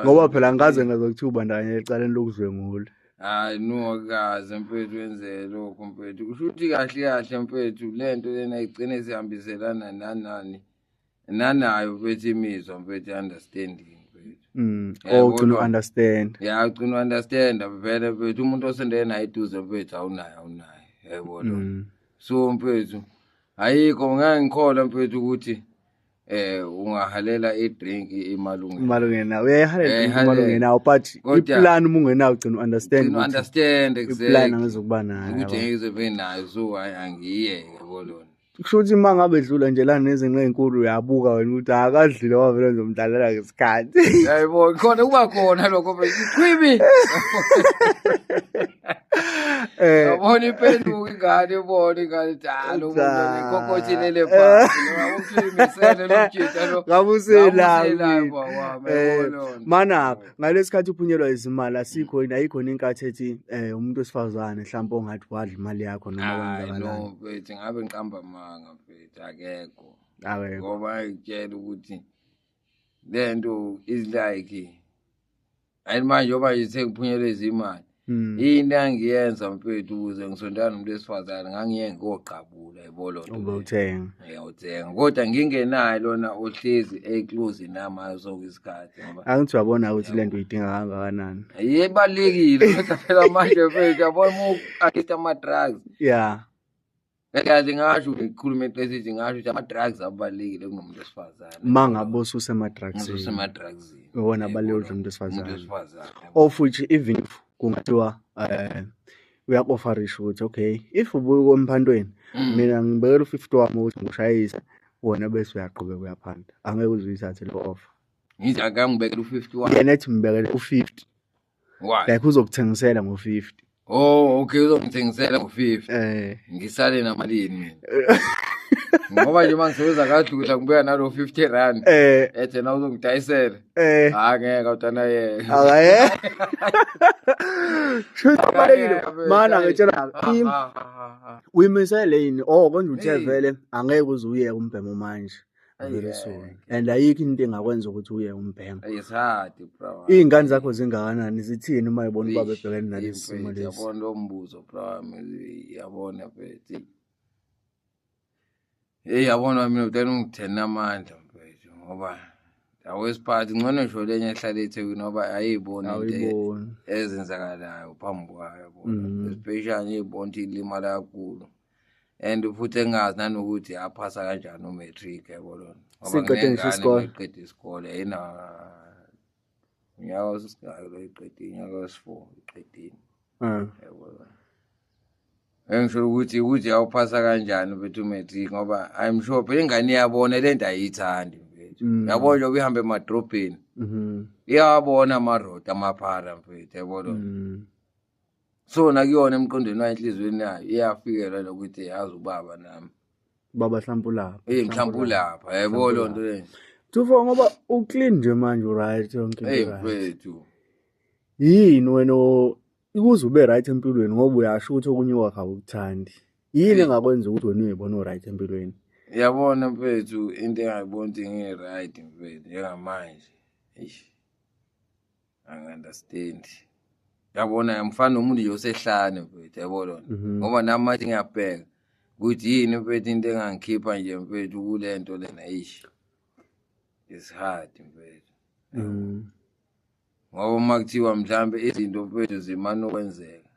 Ngoba phela angikaze ngezwa kuthiwa ubandakanyeka ecaleni lokudlwengula. Hayi no, akaze mfethu wenze lokho mfethu. Kusho ukuthi kahle kahle mfethu lento lena igcine sihambiselana nanani nanayo mfethu imizwa mfethu, understanding mfethu. Ugcina understand. Ya ugcina understand vele mfethu, umuntu osendele naye eduze mfethu awunaye yabo lo. So mfethu ayikho ngeke ngikholwe mfethu ukuthi ungahalela i-drink imali ungenayo. Imali ungenayo. Uyayihalela imali ungenayo, but i-plan uma ungenayo ugcina understand. Ugcina understand exactly. I-plan angizokuba nayo. Ukuthi ngeke ngibe nayo, so angiyeke yabo lona. Kusho ukuthi uma ngabe edlula nje la nezinqa ey'nkulu uyabuka wena ukuthi akadlile wavele ngizomdlalela ngesikhathi. Yayibona khona kuba khona lokho mfethu iqhwibi. Yabona iphenduka ingane ibona ingane ithi ah lo muntu nekhokothi lele phansi noma uqinisele lo mjita lo. Ngabe usela. Mana ngalesikhathi uphunyelwa izimali asikho yini ayikho inkathi ethi umuntu wesifazane mhlawumbe ongathi wadla imali yakho noma kwenzakalani. No mfethu ngabe ngiqamba amanga mfethu akekho. Akekho. Ngoba ngitshela ukuthi lento is like ayi manje ngoba nje sengiphunyelwe izimali. Into engiyenza mfethu ukuze ngisondane nomuntu wesifazane ngangiye ngiyogqabula yabo lo nto. Ubewuthenga. Ngiyawuthenga kodwa ngingenayo lona ohlezi eclose nami ngaso sonke isikhathi ngoba Angithi uyabona ukuthi lento uyidinga kangakanani. Ibalulekile kodwa phela manje mfethu yabona uma u-addict ama-drugs. Yeah. Kahle ngasho ngikhuluma eqiniso ngasho ukuthi ama-drugs abalulekile kunomuntu wesifazane. Uma ngabe ususema-drugsini. Ususema-drugsini. Iwona abalulekile umuntu wesifazane. Umuntu wesifazane. Of which even if kungathiwa uyaku-offerisha ukuthi okay if ubuya komphantweni mina ngibekela u-50 wami ukuthi ngikushayise wena bese uyaqhubeka uyaphanda. Angeke uze uyithathe lo offer. Ngithi akangibekela u-50 wami. Yena ethi ngibekele u-50. Why? Like uzokuthengisela ngo-50. Oh, okay, uzongithengisela ngo-50. Ngisale namalini mina? Ngoba nje uma ngisebenza kadludla ngibuya nalo 50 rand. Ethi yena uzongidayisela. Hayi ngeke awutana yena. Akaye. Shuthi kubalekile. Mana ngitshela uyimisele yini? Oh konje uthe vele angeke uze uyeke umbhemo manje. Very soon. And ayikho into engakwenza ukuthi uye umbhemo. It's hard bro. Iy'ngane zakho zingakanani zithini uma ibona ubaba ebhekene nalesi simo lesi? Yabona lo mbuzo bro, yabona mfethu. Hey yabona mina udela ungithena amandla mfethu ngoba awesiphathi ngcono ngisho lenye ehlala eThekwini ngoba ayiboni into ezenzakalayo phambi kwayo yabona. Especially ibona ukuthi ilimala kakhulu. And futhi engazi nanokuthi aphasa kanjani umatric yabo lona. Siqede ngisho isikole. Iqede isikole yena unyaka wesingaki lo iqedile unyaka wesi-4 iqedile. Yabo. Engisho ukuthi awuphasa kanjani bethu umatric ngoba I'm sure phela ingane iyabona lento ayithandi mfethu. Yabo nje uhambe emadrobheni. Iyabona amaroad amaphara mfethu yabo lona. So nakuyona emqondweni wayo enhliziyweni yayo iyafikela lokuthi yazi ubaba nami. Baba mhlawumbe ulapha. Mhlawumbe ulapha yabo lo nto le. Tufo ngoba uclean nje manje right yonke into. Hey mfethu. Yini wena ukuze ube right empilweni ngoba uyasho ukuthi okunye kwakho awukuthandi. Yini engakwenza ukuthi wena uyibone right empilweni? Yabona mfethu into engayibona ukuthi ngi-right mfethu njengamanje. Eish. Angi-understand. Yabona mfana nomuntu nje osehlane mfethu yabo lona. Ngoba nami manje ngiyabheka ukuthi yini mfethu into engangikhipha nje mfethu kulento lena eish. It's hard mfethu. Ngoba uma kuthiwa mhlambe izinto mfethu zimane ukwenzeka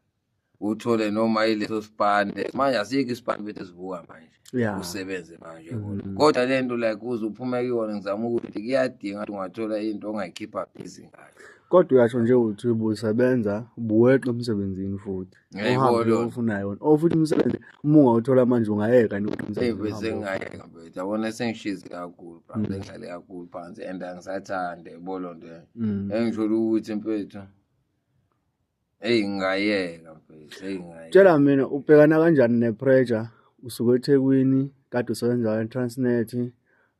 uthole noma yileso sipani manje asikho isipani mfethu esivuka manje. Usebenze manje yabona. Kodwa lento like uze uphume kuyona ngizama ukuthi kuyadinga ukuthi ungathola into ongayikhipha busy ngayo. Kodwa uyasho nje ukuthi ubusebenza ubuweqa emsebenzini futhi. Uhambe ufuna yona. Oh futhi umsebenzi uma ungawuthola manje ungayeka nomsebenzi. Bese ngayeka mfethu. Yabona sengishize kakhulu bra. Sengihlale kakhulu phansi and angisathande yabo lonto. Engisho ukuthi mfethu hey ngayeka mfethu, hey ngayeka. Tshela mina ubhekana kanjani nepressure usuke eThekwini kade usebenza eTransnet,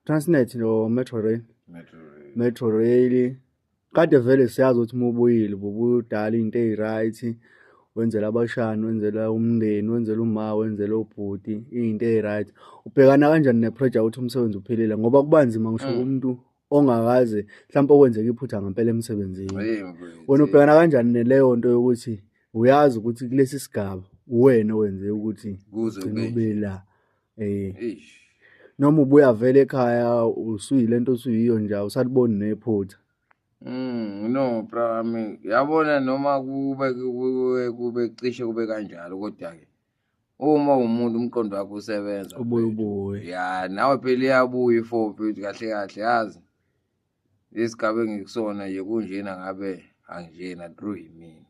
Transnet no Metro Rail. Metro Rail. Kade vele siyazi ukuthi uma ubuyile ubudala into eziright wenzela abashana, wenzela umndeni, wenzela uma, wenzela obhuti, into eziright. Ubhekana kanjani nepressure ukuthi umsebenzi uphelile ngoba kubanzima ngisho umuntu ongakaze mhlawumbe okwenzeka iphutha ngempela emsebenzini. Wena ubhekana kanjani neleyo nto yokuthi uyazi ukuthi kulesi sigaba uwena owenze ukuthi ugcine ube la. Noma ubuya vele ekhaya usuyilento osuyiyo nje awusaliboni nephutha. No bro, I mean yabona noma kube cishe kube kanjalo kodwa ke uma umuntu umqondo wakho usebenza ubuye. Ya nawe phela iyabuya ifo mfethu kahle kahle yazi. Isigaba engikusona nje kunjena ngabe angjena through yimina.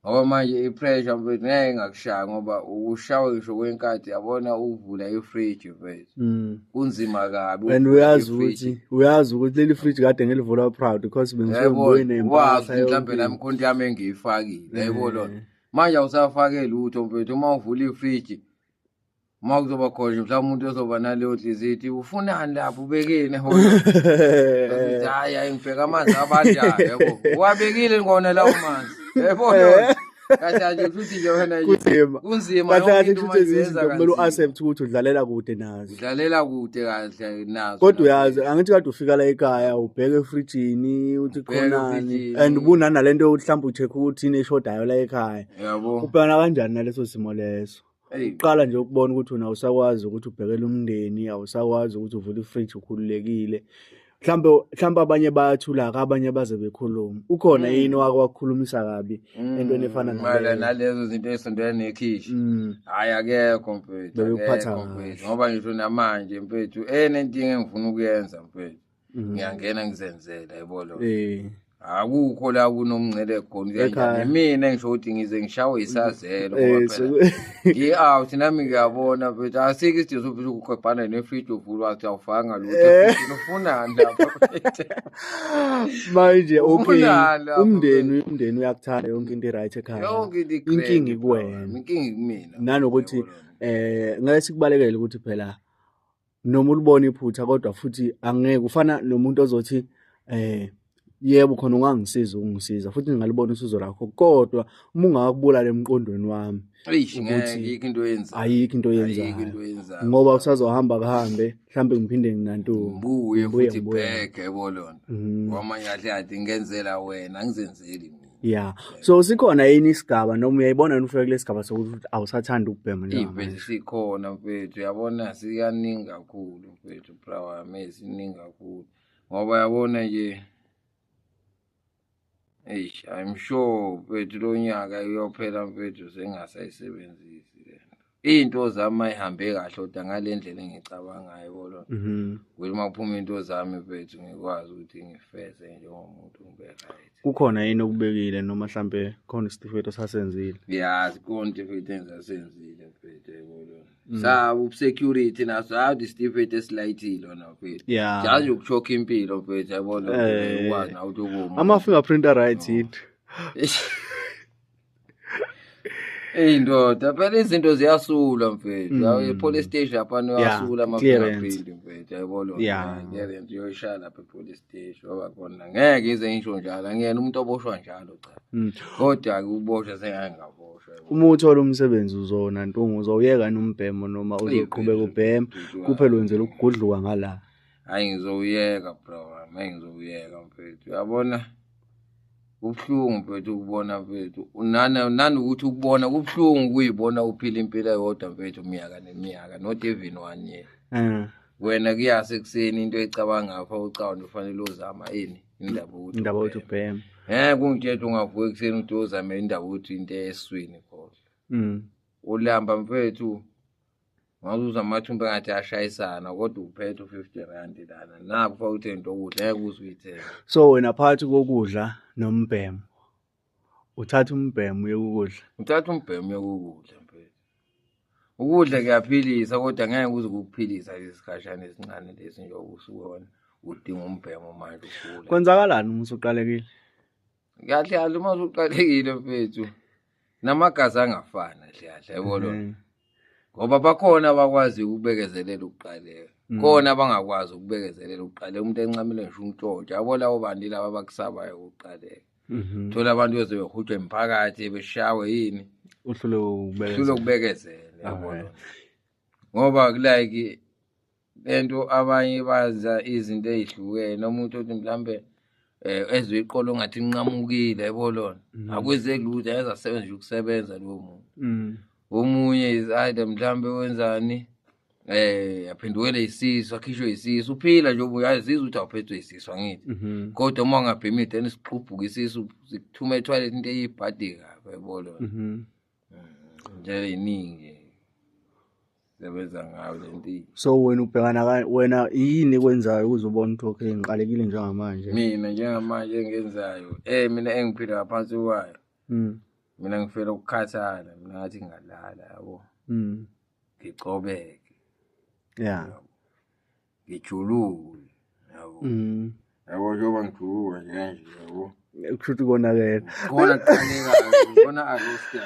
Ngoba manje i-pressure mfethu ngeke ngakushaya ngoba ushawe ngisho kwenkathi yabona uvula ifridge mfethu. Kunzima kabi. And uyazi ukuthi leli fridge kade ngilivula proud because bengisuke ngibuye nempahla. Mhlawumbe nami khona yami engiyifakile, yayibona lona. Manje awusafake lutho mfethu uma uvula ifridge. Uma kuzoba khona nje mhlawumbe umuntu ozoba naleyo nhliziyo ithi ufunani lapho ubekeni, yabo. Hayi hayi, ngibheka amanzi abandayo, yabo. Uwabekile ngona lawo manzi. Yabo lona. Kahle nje futhi nje wena nje. Kunzima. Kunzima. Kahle kahle futhi ezinye izinto kumele u-accept ukuthi udlalela kude nazo. Udlalela kude kahle nazo. Kodwa uyazi angithi kade ufika la ekhaya ubheke efrijini uthi khonani and ubunanalento yokuthi mhlawumbe ucheck ukuthi yini eshodayo la ekhaya. Yabo. Ubhekana kanjani naleso simo leso? Uqala nje ukubona ukuthi wena awusakwazi ukuthi ubhekele umndeni, awusakwazi ukuthi uvule ifriji ukhululekile. Mhlambe abanye bayathula-ke, abanye baze bekhuluma. Ukhona yini owake wakukhulumisa kabi entweni efana naleyo? Nalezo zinto ey'sondela nekhishi. Hhayi akekho mfethu. Bebekuphatha kahle. Ngoba ngisho namanje mfethu enenkinga engifuna ukuyenza mfethu. Ngiyangena ngizenzela, yabo lo. Akukho la kunomngcele khona. Mina ngisho ukuthi ngize ngishawe isazelo ngoba phela ngi-out nami ngiyabona mfethu asikho isidingo sokuthi ukukhwebhana nefriji uvulwa wathi awufanga lutho efrijini ufunani lapho. Manje okay, umndeni uyakuthanda, yonke into i-right ekhaya. Yonke into. Inkinga ikuwena. Inkinga ikumina. Nanokuthi ngeke sikubalekele ukuthi phela noma ulibona iphutha kodwa futhi angeke ufana nomuntu ozothi yebo khona ungangisiza ungisiza futhi ngingalibona usizo lakho kodwa uma ungakubulala emqondweni wami. Eish, ngeke ayikho into oyenzayo. Ayikho into oyenzayo ngoba usazohamba kuhambe mhlambe ngiphinde nginantuka. Ngibuye futhi bheke, yabo lona. Kwamanye kahle kahle ngenzela wena, angizenzeli mina. Yeah, so sikhona yini isigaba noma uyayibona yini ufike kule sigaba sokuthi awusathanda ukubhema njengamanje? Sikhona mfethu, uyabona sikaningi kakhulu mfethu, bra wami, siningi kakhulu ngoba yabona nje, eish, I'm sure mfethu lo nyaka uyophela mfethu sengasayisebenzisi lento. Iy'nto zami ayihambe kahle kodwa ngale ndlela engicabangayo, yabo lona. Ukuthi uma kuphuma into zami mfethu ngikwazi ukuthi ngifeze njengomuntu ngibe right. Kukhona yini okubekile noma mhlambe khona isitifiketi osasenzile? Ya, sikhona isitifiketi engisasenzile mfethu, yabo lona. Sa security naso hayi isitifiketi esilayithile lona mfethu. Jazi ukuchokha impilo mfethu, yabo lona, ukwazi nawe ukuthi ube umuntu. Ama-fingerprint a-right yini? Eyi ndoda, phela izinto ziyasula mfethu. E-police station laphana uyasula ama-fingerprint mfethu, yayibona lona. Clearance uyoyishaya lapha e-police station ngoba khona ngeke ize ngisho njalo, angiyena umuntu oboshwa njalo cha. Kodwa-ke ukuboshwa sengake ngaboshwa. Uma uthola umsebenzi uzona ntungu uzowuyeka nombhemo noma uzoqhubeka ubhema kuphela wenzela ukugudluka ngala? Hhayi ngizowuyeka bro wami, hhayi ngizowuyeka mfethu. Uyabona kubuhlungu mfethu ukubona mfethu nanokuthi ukubona kubuhlungu ukuyibona uphila impilo eyodwa mfethu iminyaka neminyaka, not even one year. Wena kuyasa ekuseni into oyicabangayo fa ucabanga ufanele uzama ini indaba ukuthi indaba yokuthi ubheme. Kungitshela ungavuka ekuseni uthi uzame indaba ukuthi into esiswini khohlwa. Ulamba mfethu ngazuza amathumbu engathi ashayisana kodwa uphethe u-R50 lana nakho ufake uthenge into okudla ngeke uze uyithenge. So wena phakathi kokudla nombhemo uthatha umbhemo uye ukudla? Uthatha umbhemo uye ukudla mfethu. Ukudla kuyaphilisa kodwa ngeke kuze kukuphilisa lesi sikhashana esincane lesi njengoba usuwona udinga umbhemo manje ugula. Kwenzakalani uma usuqalekile? Kahle kahle uma usuqalekile mfethu namagazi angafani kahle kahle, yabo lona. Ngoba bakhona abakwazi ukubekezelela ukuqaleka. Khona abangakwazi ukubekezelela ukuqaleka, umuntu encamile ngisho untshontsho, yabo labo bantu laba abakusabayo ukuqaleka. Thola abantu beze behujwa emphakathi beshawe yini. Uhlule ukubekezela. Uhlule ukubekezela, yabo lona. Ngoba like lento abanye baza izinto ey'hlukene, umuntu othi mhlambe ezwe iqolo ngathi inqamukile, yabo lona. Akwenzeki lutho, angeze asebenza nje ukusebenza lowo muntu. Omunye is either mhlambe wenzani aphendukele isisu, akhishwe isisu, uphila nje uyazizwa ukuthi awuphethwe isisu angithi. Kodwa uma ungabhemi then siqhubhuka isisu sikuthuma e-toilet into eyibhadi kabi, yabo lona. Nje iningi sebenza ngayo lento. So wena ubhekana wena yini ekwenzayo ukuze ubone ukuthi okay ngiqalekile njengamanje? Mina njengamanje engiyenzayo mina engiphila ngaphansi kwayo. Mina ngifela ukukhathala, mina ngathi ngingalala yabo. Ngicobeke. Yeah. Ngijuluke yabo. Yabo njengoba ngijuluka nje kanje yabo. Kusho ukuthi konakele. Khona kuqaleka ngibona arosta.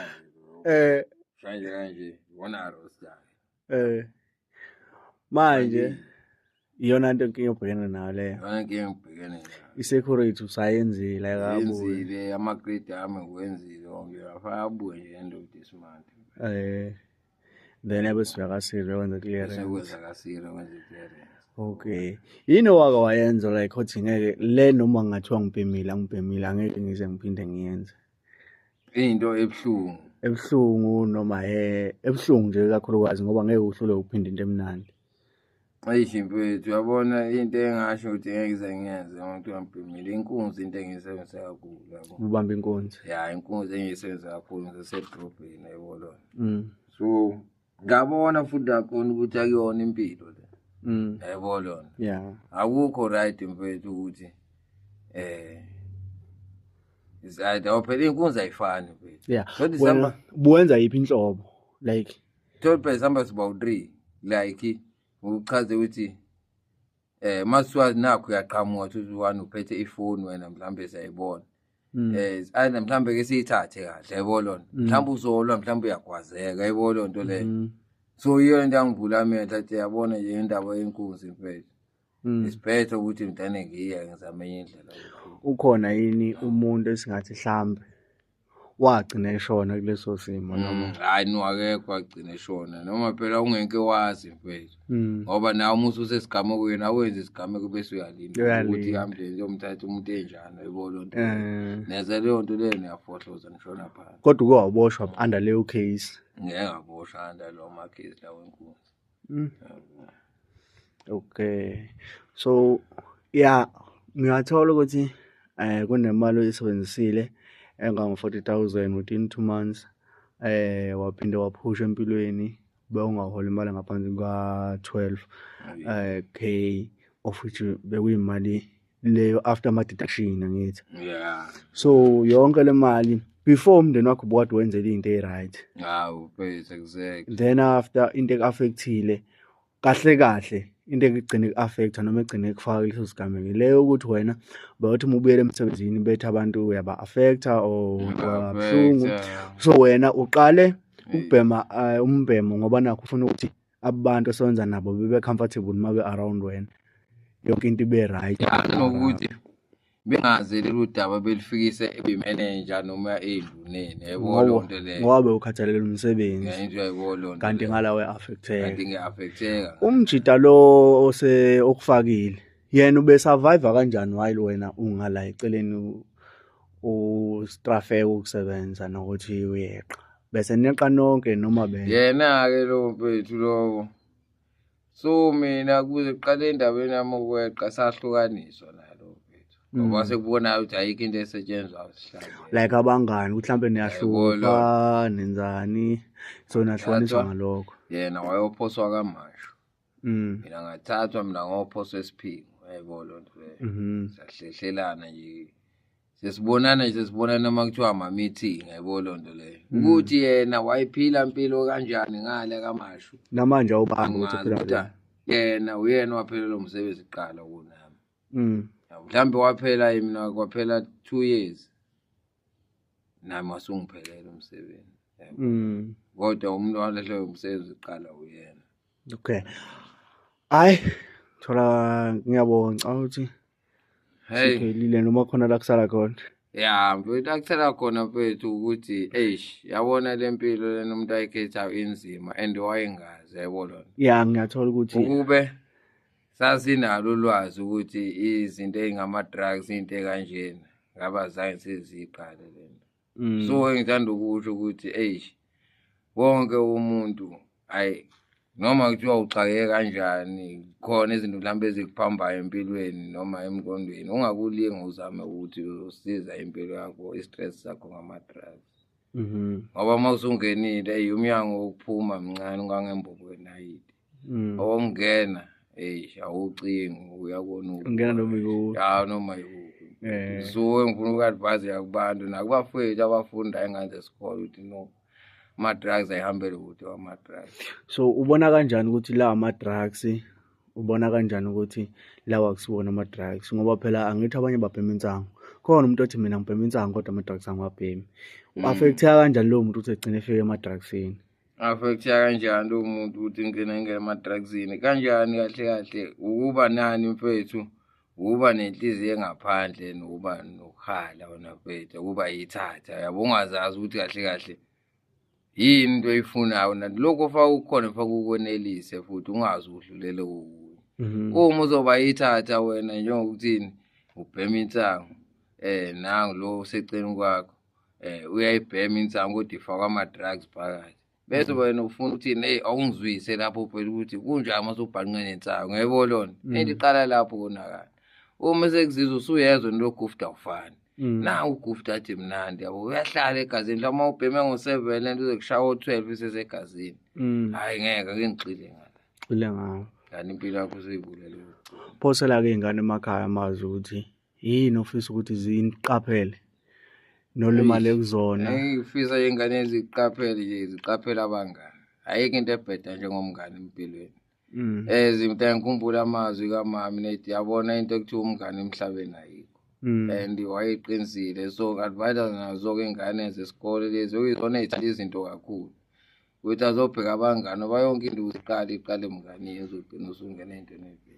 Kanje kanje ngibona arosta. Manje iyona nto inkinga obhekene nayo leyo. Yona inkinga engibhekene nayo. I-security usayenzile akabuye. Yenzile ama-grade ami ngiwenzile wonke afake abuye nje end of this month. Then ebese uyakasile wenza clearance. Bese kwenza kasile wenza clearance. Okay. Yini owake wayenza like othi ngeke le noma ngathiwa ngibhemile angibhemile angeke ngize ngiphinde ngiyenze. Into ebuhlungu. Ebuhlungu noma ebuhlungu nje kakhulukazi ngoba ngeke uhlule ukuphinda into emnandi. Eish mfethu uyabona into engasho ukuthi ngeke ngize ngiyenze umuntu angibhemile inkunzi into engiyisebenzisa kakhulu yabo. Ubamba inkunzi. Ya inkunzi engiyisebenzisa kakhulu ngisesedrobheni yabo lona. So ngabona futhi nakhona ukuthi akuyona impilo le. Yabo lona. Yeah. Akukho right mfethu ukuthi is phela inkunzi ayifani mfethu. Yeah. Wena buwenza yiphi inhlobo like Total sihamba siba u3 like ukuchaze ukuthi masuwazi nakho uyaqhamuka uthi one uphethe ifoni wena mhlambe siyayibona. Ayina mhlambe ke siyithathe kahle yabo lona. Mhlambe uzolwa mhlambe uyagwazeka yabo lonto leyo. So iyo into angivula amehlo athi yabona nje indaba yenkunzi mfethu. Isiphethe ukuthi mntane ngiya ngizame enye indlela. Ukhona yini umuntu esingathi mhlambe wagcina eshona kuleso simo noma? Hayi no akekho agcina eshona noma phela ungeke wazi mfethu. Ngoba nawe uma usesigamekweni awenze isigameko bese uyalinda ukuthi ambulance yomthatha umuntu enjani yabo lonto. Neze leyo nto leyo niyafohloza nishona phansi. Kodwa uke waboshwa under leyo case? Ngeke ngaboshwa under lawo ma case lawo enkunzi. Okay. So yeah, ngiyathola ukuthi kunemali oyisebenzisile engango 40,000 within 2 months. Waphinde waphusha empilweni bewungahola imali ngaphansi kwa 12 K of which bekuyimali leyo after ama deduction angithi. Yeah. So yonke le mali before umndeni wakho ubukade wenzela into e-right. Hawu mfethu exactly. Then after into ekuaffectile kahle kahle into ekugcina iku-affecta noma egcine ikufaka kuleso sigameko leyo ukuthi wena bayothi uma ubuyela emsebenzini bethi abantu uyaba-affecta or kabuhlungu. So wena uqale ukubhema umbhemo ngoba nakho ufuna ukuthi abantu osebenza nabo bebe comfortable uma be-around wena yonke into ibe right. Nokuthi bengazi lolu daba belifikise ebi-manager noma ey'nduneni yabo lonto leyo. Ngoba ukhathalela umsebenzi. Kanti ngala we-affecteka. Kanti ngiya-affecteka. Umjita lo ose okufakile yena ube survive kanjani while wena ungala eceleni ustrafeka ukusebenza nokuthi uyeqa bese neqa nonke noma be? Yena-ke lo mfethu lowo. So mina kuze kuqale endabeni yami ukweqa sahlukaniswa nalo mfethu. Ngoba sekubonayo ukuthi ayikho into esetshenzwayo sihlale. Like abangani ukuthi mhlambe niyahlupha nenzani so nahlukaniswa ngalokho. Yena wayophoswa kaMashu. Mina ngathathwa mina ngophoswa eSiphingo yayibona lonto leyo. Sahlehlelana nje. Sesibonana nje sesibonana uma kuthiwa ama-meeting yayibona lonto leyo. Ukuthi yena wayiphila impilo kanjani ngale kaMashu. Namanje awubanga ukuthi uphila kanjani. Yena uyena waphela lo msebenzi kuqala kunami. Mhlambe waphela mina kwaphela 2 years. Nami wasungiphelela umsebenzi. Kodwa umuntu walehlwe umsebenzi kuqala uyena. Okay. Hayi thola ngiyabonga ngicabanga ukuthi hey siphelile noma khona la kusala khona. Ya mfethu akusala khona mfethu ukuthi eish yabona le mpilo lena umuntu ayikhethayo inzima and wayengazi yabo lona. Ya ngiyathola ukuthi ukube sasinalo ulwazi ukuthi izinto ezingama drugs into ekanjena ngaba zange siziqale lento. So ngithanda ukusho ukuthi eish wonke umuntu ayi noma kuthiwa uxakeke kanjani khona izinto mhlawumbe ezikuphambayo empilweni noma emqondweni ungakulingi uzame ukuthi usiza impilo yakho i-stress sakho ngama-drugs. Ngoba uma usungenile eyi umnyango wokuphuma mncane ungangembobo yenayiti. Owokungena eish awucingi uyabona ungena noma ikuphi. Ya noma ikuphi. So engifuna uku-advise kubantu nakubafowethu abafunda ingane zesikole ukuthi no, ama-drugs ayihambele kude kwama-drugs. So ubona kanjani ukuthi lawa ama-drugs, ubona kanjani ukuthi lawa akusiwona ama-drugs? Ngoba phela angithi abanye babhema insangu, khona umuntu othi mina ngibhema insangu kodwa ama-drugs angiwabhemi. U-affect-eka kanjani lowo muntu ukuthi egcine efike ema-drugsini? Affect-eka kanjani lowo muntu ukuthi ngigcine ngingene ema-drugsini? Kanjani kahle kahle? Ukuba nani mfethu, ukuba nenhliziyo engaphandle nokuba nokuhala wena mfethu, ukuba yithatha yabo, ungazazi ukuthi kahle kahle yini into oyifunayo, nalokhu ofaka ukukhona ufake ukwenelise futhi ungazi udlulele kokunye. Uma uzoba yithatha wena njengokuthini, ubhema insangu, nangu lo oseceleni kwakho, uyayibhema insangu kodwa ifakwa ama-drugs phakathi. Bese wena ufuna ukuthini, hey awungizwise lapho phela ukuthi kunjani mase ubhanqe nensangu, uyayibona lona? Into iqala lapho konakala. Uma sekuzizwa usuyezwa lo guft awufani. Nawu uguft athi mnandi yabo, uyahlala egazini, mhlawumbe uma ubheme ngo-7 lento izokushaya o-12 isesegazini. Hhayi ngeke, ake ngigxile ngala. Gxile ngawo. Kanti impilo yakho usuyibulele. Phosela-ke iy'ngane emakhaya amazwi ukuthi yini ofisa ukuthi ziqaphele nolimale kuzona. Engifisa iy'ngane ziqaphele nje, ziqaphele abangani. Ayikho into ebheda njengomngane empilweni. Zinto ngikhumbula amazwi kamama nethi yabona into ekuthiwa umngane emhlabeni ayikho. And wayeqinisile, so advise nazo-ke iy'ngane zesikole lezi okuyizona ey'thanda izinto kakhulu. Ukuthi azobheka abangani ngoba yonke into ukuthi iqale iqale emnganini uzogcina usungena ey'ntweni ey'bhedile.